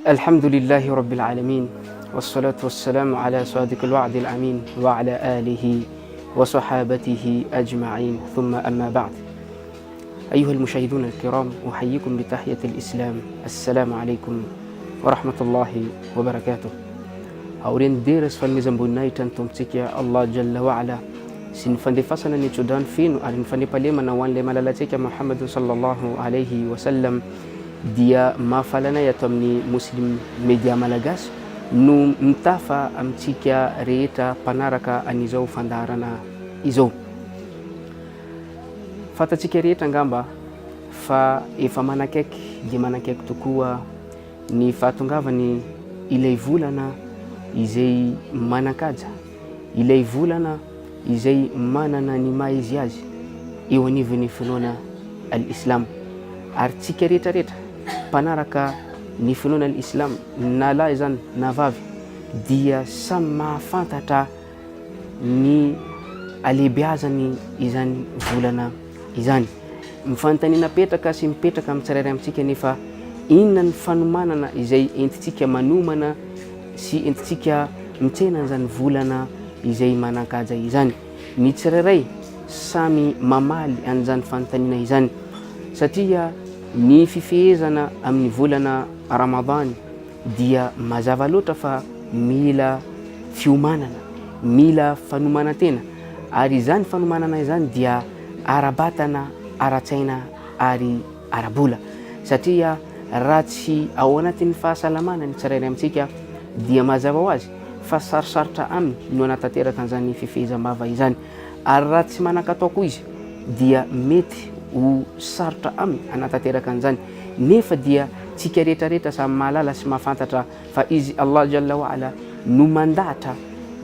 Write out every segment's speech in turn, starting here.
Alhamdulillahi Rabbil Alamin Wassalatu wassalamu ala sadiqil wa'dil amin wa ala alihi wa sahabatihi ajma'in thumma amma ba'd. أيها المشاهدون الكرام أحييكم بتحية الإسلام السلام عليكم ورحمة الله وبركاته Aorian'ny dera sy fanomezam-boninahitra ny Tompontsika Allah Jalla wa Ala sy ny fandefasana ny tsodrano feno ary ny fandriampahalemana ho an'ilay malalantsika Muhammad sallallahu alayhi wa sallam dia mahafaly anay ato amin'ny Muslim Media Malagasy no mitafa amintsika rehetra mpanaraka an'izao fandaharana izao. Fantatsika rehetra angamba fa efa manakaiky dia manakaiky tokoa ny fahatongavany ilay volana izay manan-kaja, ilay volana izay manana ny maha izy azy eo anivon'ny finoana al-Islam. Ary tsika rehetra rehetra mpanaraka ny finoana al-Islam na lahy izany na vavy dia samy mahafantatra ny halehibeazany izany volana izany. Ny fanontaniana apetraka sy mipetraka amin'ny tsirairay amintsika anefa, inona ny fanomanana izay entintsika manomana sy entintsika mitsena an'izany volana izay manan-kaja izany? Ny tsirairay samy mamaly an'izany fanontaniana izany satria ny fifehezana amin'ny volana Ramadany dia mazava loatra fa mila fiomanana, mila fanomanan-tena ary izany fanomanana izany dia ara-batana, ara-tsaina ary ara-bola satria raha tsy ao anatin'ny fahasalamana ny tsirairay amintsika dia mazava ho azy fa sarosarotra aminy no hanatanteraka an'izany fifehezam-bava izany ary raha tsy manan-katao koa izy dia mety ho sarotra aminy hanatanteraka an'izany nefa dia tsika rehetra rehetra samy mahalala sy mahafantatra fa Izy Allah Jalla wa Ala no mandahatra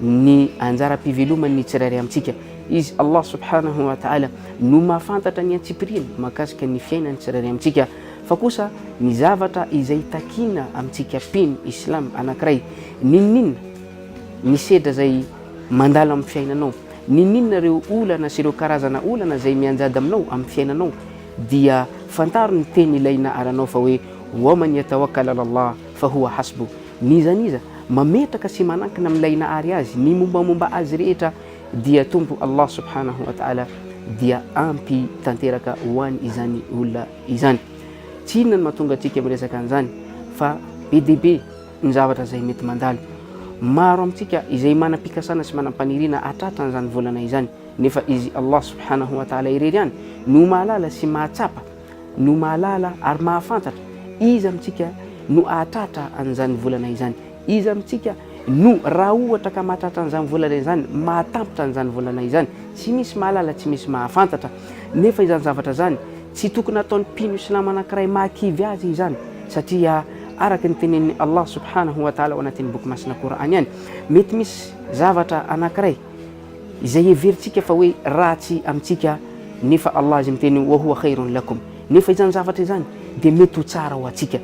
ny anjaram-piveloman'ny tsirairay amintsika. Izy Allah Subhanahu wa Ta'ala no mahafantatra ny antsipiriany mahakasika ny fiainan'ny tsirairay amintsika. Fa kosa ny zavatra izay takiana amintsika mpino Islam anankiray, n'inon'inona ny sedra izay mandalo amin'ny fiainanao, n'inon'inona ireo olana sy ireo karazana olana izay mianjady aminao amin'ny fiainanao, dia fantaro ny teny ilay naharanao fa hoe waman yatawakkal ala Allah fahuwa hasbuh, n'iza n'iza mametraka sy manankina amin'ilay nahary azy ny mombamomba azy rehetra dia Tompo Allah subhanahu wa ta'ala dia ampy tanteraka ho an izany olona izany. Tsy inona no mahatonga antsika miresaka an'izany fa be dia be ny zavatra izay mety mandalo. Maro amintsika izay manam-pikasana sy manam-paniriana hahatratra an'izany volana izany. Nefa Izy Allah subhanahu wa ta'ala irery ihany no mahalala sy mahatsapa, no mahalala ary mahafantatra iza amintsika no hahatratra an'izany volana izany, iza amintsika no raha ohatra ka mahatratra an'izany volana izany, mahatampitra an'izany volana izany. Tsy misy mahalala, tsy misy mahafantatra. Nefa izany zavatra izany tsy tokony hataon'ny mpino silamo anankiray mahakivy azy izany, satria araka ny tenenin'i Allah subhanahu wa ta'ala ao anatin'ny boky masina Kor'any ihany, mety misy zavatra anankiray, izay heverintsika fa hoe ratsy amintsika nefa Allah izay miteny hoe wa huwa khairun lakum nefa izany zavatra izany dia mety ho tsara ho antsika.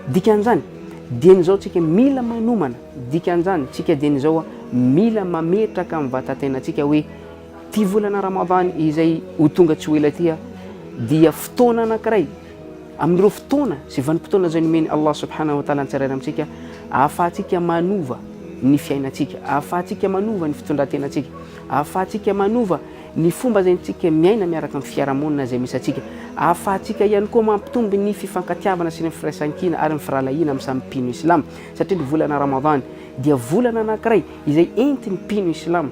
Dikan'izany, dieny izao tsika mila manomana, dikan'izany tsika dieny izao mila mametraka amin'ny vatatenantsika hoe ty volana Ramadan izay ho tonga tsy ho ela ty dia fotoana anankiray Amin'ireo fotoana sy vanim-potoana izay nomen'i Allah subhanahu wa ta'ala ny tsirairay amintsika, ahafahantsika manova ny fiainantsika, ahafahantsika manova ny fitondran-tenantsika, ahafahantsika manova ny fomba izay entintsika miaina miaraka amin'ny fiarahamonina izay misy antsika, ahafahantsika ihany koa mampitombo ny fifankatiavana sy ny firaisankina ary ny firahalahiana amin'ny samy mpino islam, satria ny volana Ramadan dia volana anankiray izay entin'ny mpino islam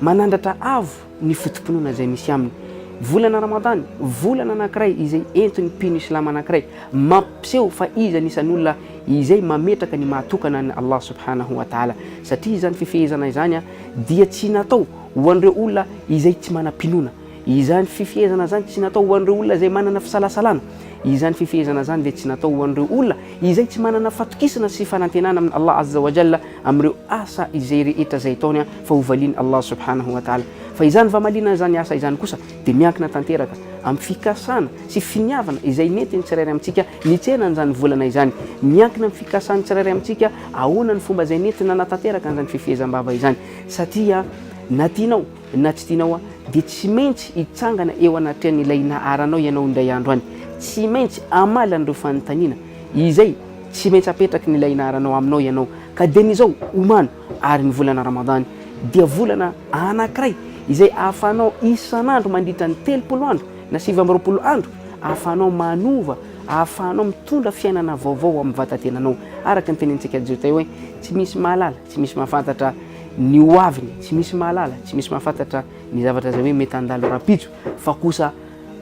manandratra avo ny foto-pinoana izay misy aminy. Volana Ramadany, volana anankiray izay entin'ny mpino islam anankiray mampiseho fa izy anisan'olona izay mametraka ny maha-tokana an'i Allah subhanahu wa ta'ala. Satria izany fifehezana izany dia tsy natao ho an'ireo olona izay tsy manam-pinoana. Izany fifehezana izany tsy natao ho an'ireo olona izay manana fisalasalana. Izany fifehezana izany dia tsy natao ho an'ireo olona izay tsy manana fatokisana sy fanantenana amin'i Allah Azza wa Jalla amin'ireo asa izay rehetra izay ataony fa ho valian'i Allah subhanahu wa ta'ala. Fa izany famaliana izany asa izany kosa dia miankina tanteraka amin'ny fikasana sy finiavana izay nentin'ny tsirairay amintsika nitsena an'izany volana izany. Miankina amin'ny fikasan'ny tsirairay amintsika ahoana ny fomba izay nentiny nanatanteraka an'izany fifehezam-bava izany. Satria na tianao na tsy tianao dia tsy maintsy hitsangana eo anatrehan'ilay Naharanao ianao indray andro any. Tsy maintsy hamaly an'ireo fanontaniana izay. Tsy maintsy apetraky ny ilay anaranao aminao ianao. Ka dieny izao, omano ary ny volana Ramadany dia volana anankiray izay ahafahanao isan'andro mandritra ny 30 andro na 29 andro ahafahanao manova, ahafahanao mitondra fiainana vaovao amin'ny vatatenanao. Araka ny tenenintsika Jiotay hoe tsy misy mahalala, tsy misy mahafantatra ny ho aviny, tsy misy mahalala, tsy misy mahafantatra ny zavatra izay hoe mety handalo rahampitso fa kosa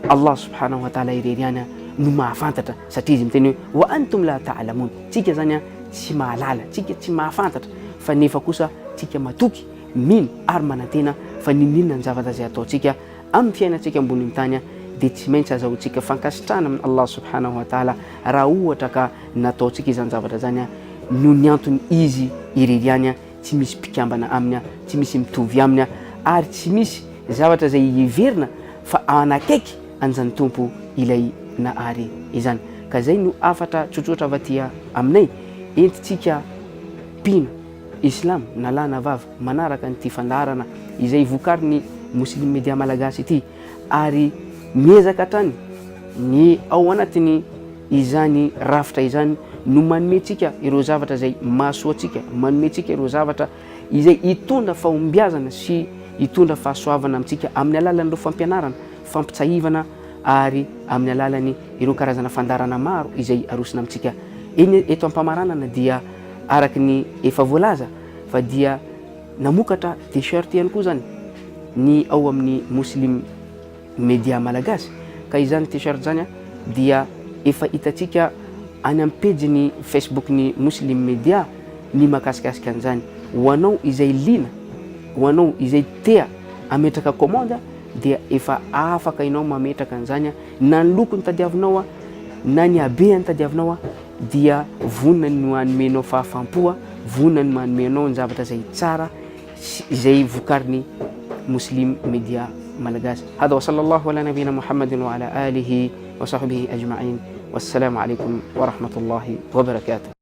Allah subhanahu wa ta'ala irery ihany no mahafantatra satria izy miteny hoe wa antum la ta'lamun, tsika zany tsy mahalala, tsika tsy mahafantatra fa nefa kosa tsika matoky, mino ary manantena fa n'inon'inona ny zavatra izay ataontsika amin'ny fiainantsika ambonin'ny tany dia tsy maintsy azahoantsika fankasitrahana amin'i Allah subhanahu wa ta'ala raha ohatra ka nataontsika izany zavatra izany noho ny antony izy irery ihany tsy misy mpikambana aminy, tsy misy mitovy aminy, ary tsy misy zavatra izay heverina fa hanakaiky an'izany Tompo ilay Nahary izany. Ka izay no hafatra tsotsotra avy aty aminay, entintsika mpino Islam na lahy na vavy manaraka an'ity fandaharana izay vokarin'ny Muslim Media Malagasy ity, ary miezaka hatrany ny ao anatin'ny izany rafitra izany no manome antsika ireo zavatra izay mahasoa antsika, manome antsika ireo zavatra izay hitondra fahombiazana sy hitondra fahasoavana amintsika amin'ny alalan'ireo fampianarana, fampitsahivana ary amin'ny alalan'ny ireo karazana fandaharana maro izay arosona amintsika. Eny eto am-pamaranana dia araka ny efa voalaza fa dia namokatra t-shirt ihany koa izany ny ao amin'ny Muslim Media Malagasy ka izany t-shirt izany dia efa hitantsika any amin'ny pejin'ny Facebook-n'ny Muslim Media ny mahakasikasika an'izany. Ho anao izay liana, ho anao izay tea hametraka commande dia efa afaka ianao mametraka an'izany na ny lokony tadiavinao na ny habehany tadiavinao dia vonona ny hanomenao fahafaham-po, vonona ny manome anao ny zavatra izay tsara izay vokarin'ny Muslim Media Malagasy. Hada wa sallallahu ala nabiyina Muhammadin wa ala alihi wa sahbihi ajma'in. Wassalamu alaikum wa rahmatullahi wa barakatuh.